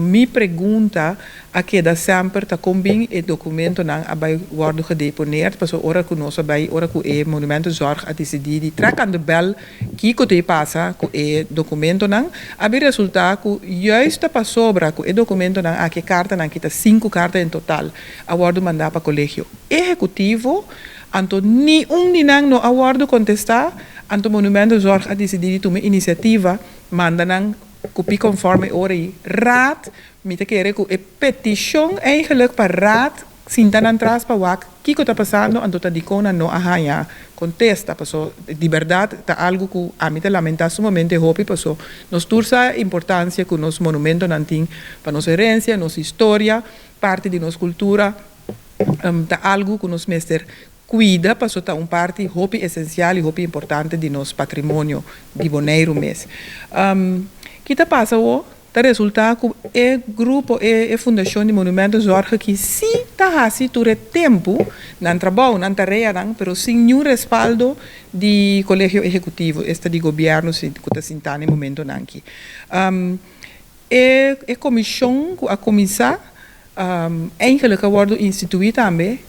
Mi pregunta a keda semper ta kon bin e dokumentonan a bai wòrdu gedeponeerd, pasobra ora ku nos a bai, ora ku e Monumentenzorg a disidí di trèk aan de bèl kiko ta pasa ku e dokumentonan, a bin resultá ku juist ta pasobra ku e dokumentonan aki, e kartanan aki ta sinku karta en total, a wòrdu mandá pa Kolegio Ehekutivo, anto ni un di nan no a wòrdu kontestá, anto Monumentenzorg a disidí di tuma inisiativa manda nan kopie konforme ora ei Raad. Mi ta kere ku e petishon eigenlijk pa Raad sinta nan tras pa wak kiko ta pasando, anto ta dikon nan no a haña kontesta, paso di bèrdat ta algu ku ami ta lamentá sumamente hopi, paso nos tur sa importansia ku nos monumentonan tin pa nos herensia, nos historia, parti di nos kultura. Ta algu ku nos mester kuida, paso ta un parti hopi esensial i hopi importante di nos patrimonio di Boneiru mes. Ki ta pasa awor? Ta resultá ku e grupo, e fundashon di Monumentenzorg aki sí ta hasi tur e tempu nan trabou, nan tareanan, pero sin niun respaldo di Kolegio Ehekutivo, esta di gobièrnu ku ta sintá na e momentonan aki. E komishon ku a kuminsá eigenlijk a wòrdu instituí tambe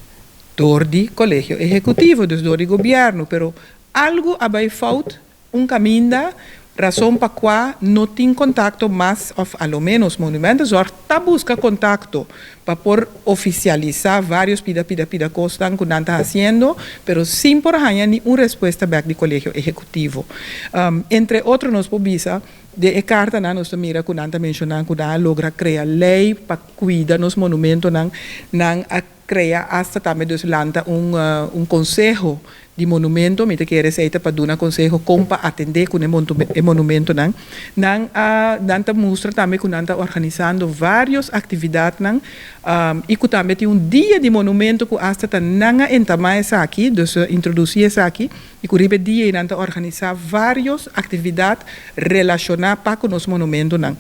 dor di Kolegio Ehekutivo, dus dor di gobièrnu, pero algu a bai fout un kaminda, rason pa kua no tin kontakto mas, òf a lo ménos Monumentenzorg ta buska kontakto pa por ofisialisá vários pida pida pida kosnan ku nan ta hasiendo, pero sin por haña ni un respuesta bèk di Kolegio Ehekutivo. Entre otro nos por bisa, den e kartanan nos ta mira ku nan ta menshoná ku nan a logra krea lei pa kuida nos monumentonan, nan a krea asta tambe dus lanta un konseho di monumento, mi ta kere esei ta pa duna konseho kon pa atendé ku e monumentonan. Nan a nan ta mustra tambe ku nan ta organisando vários aktividatnan i ku tambe tin un dia di monumento ku asta ta nan a entamá esaki, dus introdusí esaki, i ku riba e dia ei nan ta organisá vários aktividat relashoná pa ku nos monumentonan.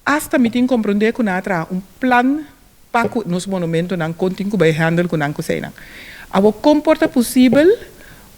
Asta mi tin komprondé ku nan a traha un plan pa ku nos monumentonan kon tin ku bai handle ku nan koseinan. Awor kon por ta posibel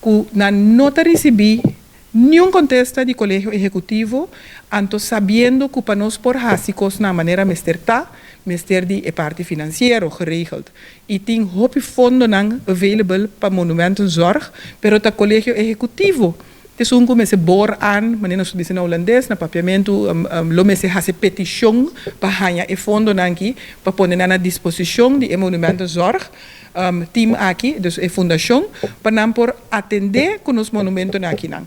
ku nan no ta risibí niun kontesta di Kolegio Ehekutivo, anto sabiendo ku pa nos por hasi kosnan manera mester ta, mester di e parti finansiero geregeld i tin hopi fondonan available pa Monumentenzorg, pero ta Kolegio Ehekutivo esun ku mester bor aan, manera nos ta bisa na hulandes, na papiamentu lo mester hasi petishon pa haña e fondonan aki pa pone nan na disposishon di e Monumentenzorg team aki, dus e fundashon, pa nan por atendé ku nos monumentonan akinan.